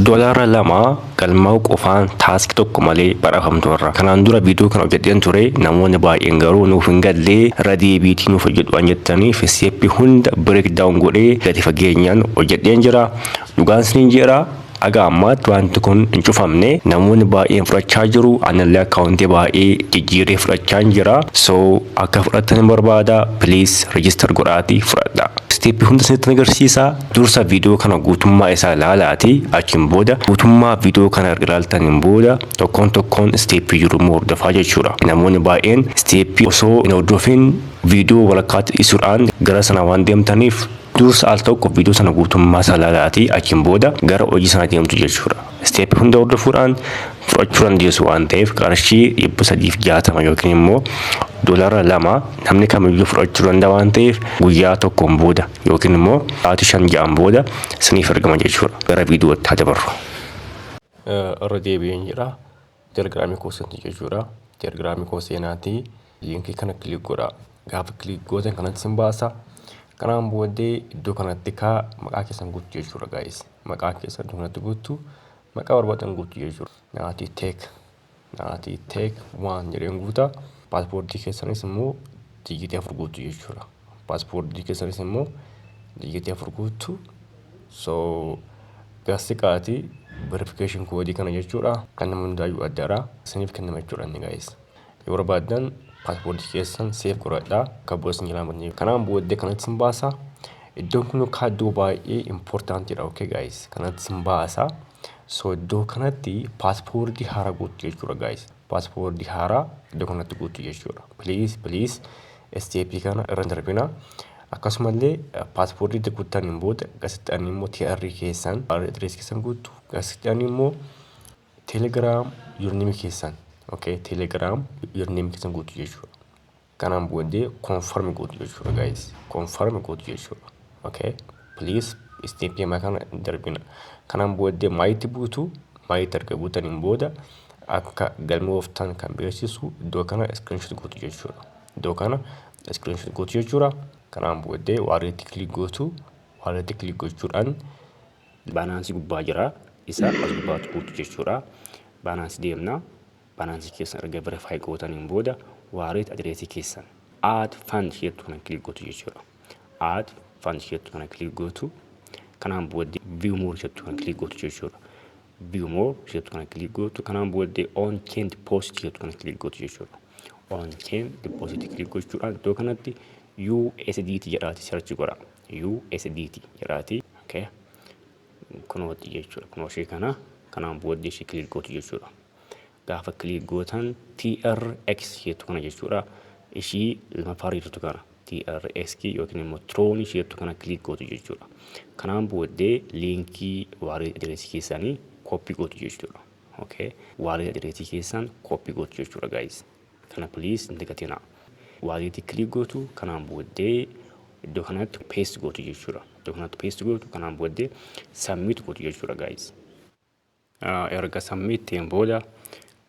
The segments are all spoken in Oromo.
$2 galmaa'uu qofaan task tokko malee badhaafamtu irra. Kanaan dura viidiyoo kana hojjedheen ture, namoonni baay'een garuu nuuf hin gallee, irra deebiitii nuuf hojjedhu waan jettaniif step hunda break down godhee gadi fageenyaan hojjedheen jira. Dhugaan isiniin jedha, aga ammaatti wanti kun hin cufamne, namoonni baay'een fudhachaa jiru. Anallee akkaawuntii baay'ee jijjiiree fudhachaa jira. So akka fudhatan hin barbaada. Please, register godhaatii fudhadha. Step hunda isinitti agarsiisa. Dursa viidiyoo kana guutummaa isaa ilaalaati. Achiin booda, guutummaa viidiyoo kana erga ilaaltaniin booda, tokkoon tokkoon step jiru immoo hordofaa jechuudha. Namoonni baay'een step osoo hin hordofin viidiyoo walakkaatti dhiisuudhaan gara sana waan deemtaniif, dursa al tokko viidiyoo sana guutummaa isaa ilaalaatii achiin booda gara hojii sana deemtu jechuudha. Step hunda hordofuudhaan fudhachuu dandeessu waan ta'eef, qarshii 360 yookiin immoo $2 namni kamiyyuu fudhachuu danda'a waan ta'eef, guyyaa tokkoon booda yookiin immoo sa'aatii 5-6 booda isiniif ergama jechuudha. Gara viidiyootti haa dabarru. Irra deebi'een jira. Telegiraamii koo seentu jechuudha. Telegiraamii koo seenaatii liinkii kana click godhaa. Gaafa click gootan kanatti isin baasa. Kanaan booddee iddoo kanatti kaa maqaa keessan guutu jechuudha, guys. Maqaa keessan iddoo kanatti guutu, maqaa barbaadan guutu jechuudha. Naatii Tech, Naatii Tech waan jedheen guuta. Paaspoortii keessanis immoo digit 4 guutu jechuudha. Paaspoortii keessanis immoo digit 4 guutu. So gaasiqaatii verification code kana jechuudha. Kan nama hundaayyuu addaadha. Isiniif kennama jechuudha inni, guys. Yoo barbaaddan paaspoortii keessan save godhadhaa. Akka booda isin jalaa banneef. Kanaan booddee kanatti isin baasa. Iddoon kun iddoo baay'ee importantiidha. Okay guys. Kanatti isin baasa. So iddoo kanatti paaspoortii haaraa guutu jechuudha, guys. Paaspoortii haaraa iddoo kanatti guutu jechuudha. Please, please, step kana irra hin darbina. Akkasumallee paaspoortii itti guuttaniin booda gasitti immoo TR keessan address keessan guutu. Gasitti immoo Telegram username keessan, okay, Telegram username keessan guutu jechuudha. Kanaan booddee confirm gootu jechuudha, guys. Confirm gootu jechuudha. Okay, please, step kana hin darbina. Kanaan booddee maayitti buutu. Maayitti erga buutaniin booda akka galmooftan kan beeksisu iddoo kana screenshot gootu jechuudha. Iddoo kana screenshot gootu jechuudha. Kanaan booddee wallet click gootu. Wallet click gochuudhaan Binance gubbaa jira. Isa as gubbaatti guutu jechuudha. Binance deemna. Binance keessan erga verify gootaniin booda wallet address keessan add fund jettu kana click gootu jechuudha. Add fund jettu kana click gootu. Kanaan booddee view more jettu kana click gootu jechuudha. View more jettu kana click gootu. Kanaan booddee on chain deposit jettu kana click gootu jechuudha. On chain deposit click gochuudhaan iddoo kanatti USDT jedhaati search godha. USDT jedhaati. Okay. Kunooti jechuudha. Kunoo ishee kana. Kanaan booddee ishee click gootu jechuudha. Gaafa click gootan TRX jettu kana jechuudha. Ishii lammaffaa jirtu kana TRX yookiin immoo Tron jettu kana click gootu jechuudha. Kanaan booddee liinkii wallet address keessanii copy gootu jechuudha. Okay. Wallet address keessan copy gootu jechuudha, guys. Kana please hin dagatinaa. Wallet click gootu. Kanaan booddee iddoo kanatti paste gootu jechuudha. Iddoo kanatti paste gootu. Kanaan booddee submit gootu jechuudha, guys. Erga submit ta'een booda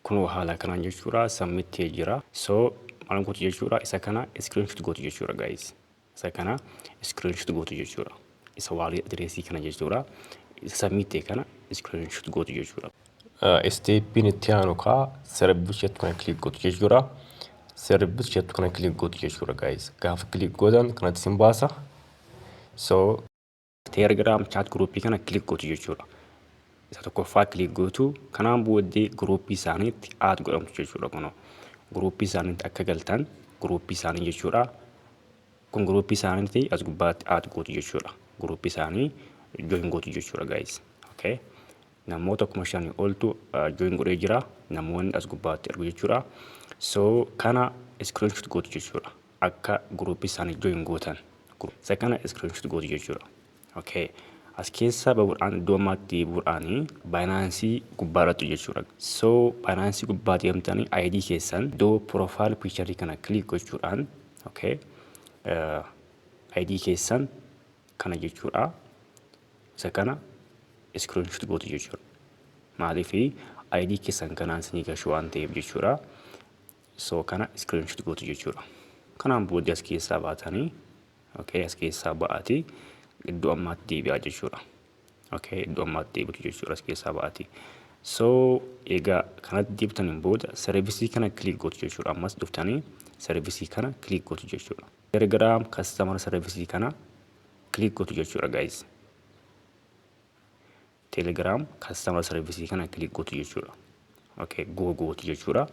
kunoo haala kanaan jechuudha submit ta'ee jira. So maal gootu jechuudha? Isa kana screenshot gootu jechuudha, guys. Isa kana screenshot gootu jechuudha. Isa wallet address kana jechuudha. Isa submit ta'e kana screenshot gootu jechuudha. Stepiin itti aanu kaa service jettu kana click gootu jechuudha. Service jettu kana click gootu jechuudha, guys. Gaafa click gootan kanatti isin baasa. So Telegram chat group kana click gootu jechuudha. Isa tokkoffaa click gootu. Kanaan booddee group isaaniitti add godhamtu jechuudha kunoo. Group isaaniitti akka galtan group isaanii jechuudha. Kun group isaaniitti as gubbaatti add gootu jechuudha. Group isaanii join gootu jechuudha, guys. Okay. Namoota 5,000 oltu join godhee jira. Namoonni as gubbaatti argu jechuudha. So kana screenshot gootu jechuudha. Akka group isaanii join gootan. Isa kana screenshot gootu jechuudha. Okay. As keessa bahuudhaan iddoo ammaatti bu'uudhaan Binance gubbaarratti jechuudha. So Binance gubbaa deemtanii ID keessan iddoo profile picture kana click gochuudhaan, okay, ID keessan kana jechuudha. Isa kana screenshot gootu jechuudha. Maaliif? ID keessan kanaan isinii gashu waan ta'eef jechuudha. So kana screenshot gootu jechuudha. Kanaan booddee as keessaa baatanii, okay, as keessaa ba'aatii iddoo ammaatti deebi'aa jechuudha. Okay, iddoo ammaatti deebitu jechuudha as keessaa ba'aati. So egaa kanatti deebitaniin booda service kana click gootu jechuudha. Ammas dhuftanii service kana click gootu jechuudha. Telegram customer service kana click gootu jechuudha, guys. Telegram customer service kana click gootu jechuudha. Okay, go gootu jechuudha.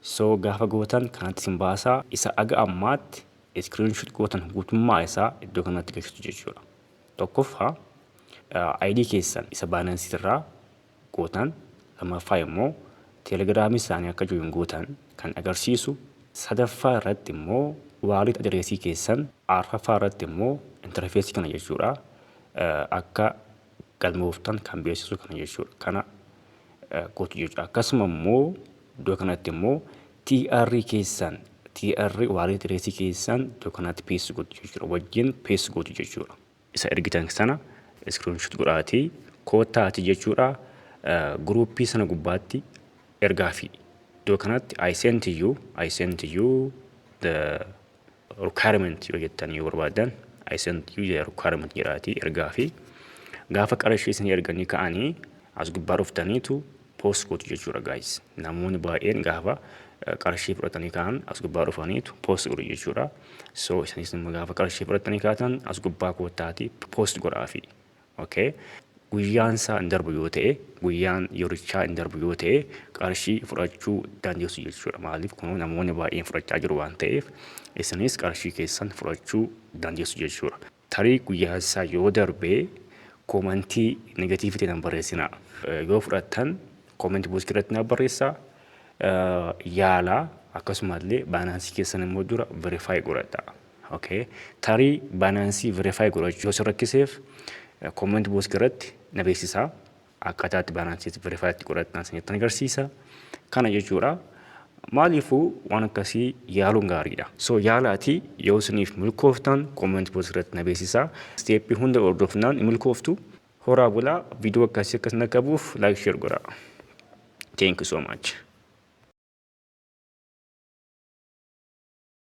So gaafa gootan kanatti isin baasaa. Isa aga ammaatti screenshot gootan guutummaa isaa iddoo kanatti galchitu jechuudha. Tokkoffaa, ID keessan isa Binance irraa gootan, lammaffaa immoo Telegramii isaanii akka join gootan kan agarsiisu, sadaffaa irratti immoo wallet addressii keessan, arfaffaa irratti immoo interfaceii kana jechuudha. Akka galmooftan kan beeksisu kana jechuudha. Kana gootu jechuudha. Akkasuma immoo iddoo kanatti immoo TR keessan, TR wallet addressii keessan iddoo kanatti paste gootu jechuudha. Wajjin paste gootu jechuudha. Isa ergitan sana screenshot godhaatii koottaati jechuudha. Groupii sana gubbaatti ergaa fi iddoo kanatti "I sent you the requirement" yoo jettan yoo barbaadan, "I sent you the requirement" jedhaatii ergaa fi gaafa qarshii isin erganii ka'anii as gubbaa dhuftaniitu post gootu jechuudha, guys. Namoonni baay'een gaafa qarshii fudhatanii ka'an as gubbaa dhufaniitu post godhu jechuudha. So isinis immoo gaafa qarshii fudhatanii kaatan as gubbaa koottaatii post godhaafi. Okay. Guyyaan isaa hin darbu yoo ta'e, guyyaan yerichaa hin darbu yoo ta'e, qarshii fudhachuu dandeessu jechuudha. Maaliif? Kunoo namoonni baay'een fudhachaa jiru waan ta'eef, isinis qarshii keessan fudhachuu dandeessu jechuudha. Tarii guyyaan isaa yoo darbee commentii negative ta'e nan barreessinaa. Yoo fudhattan comment boxii irratti na barreessaa. Yaalaa, akkasumallee Binance keessan immoo dura verify godhadhaa. Okay. Tarii Binance verify godhachuu yoo si rakkiseef comment boxii irratti na beeksisaa. Akkaataa itti Binance verify itti godhatan isinitti agarsiisa. Kana jechuudha. Maaliifuu waan akkasii yaaluun gaariidha. So yaalaatii yoo isiniif milkooftan comment boxii irratti na beeksisaa. Steppii hunda hordofnaan milkooftu. Horaa bulaa. Viidiyoo akkasii akkas na qabuuf like, share godhaa. Thank you so much.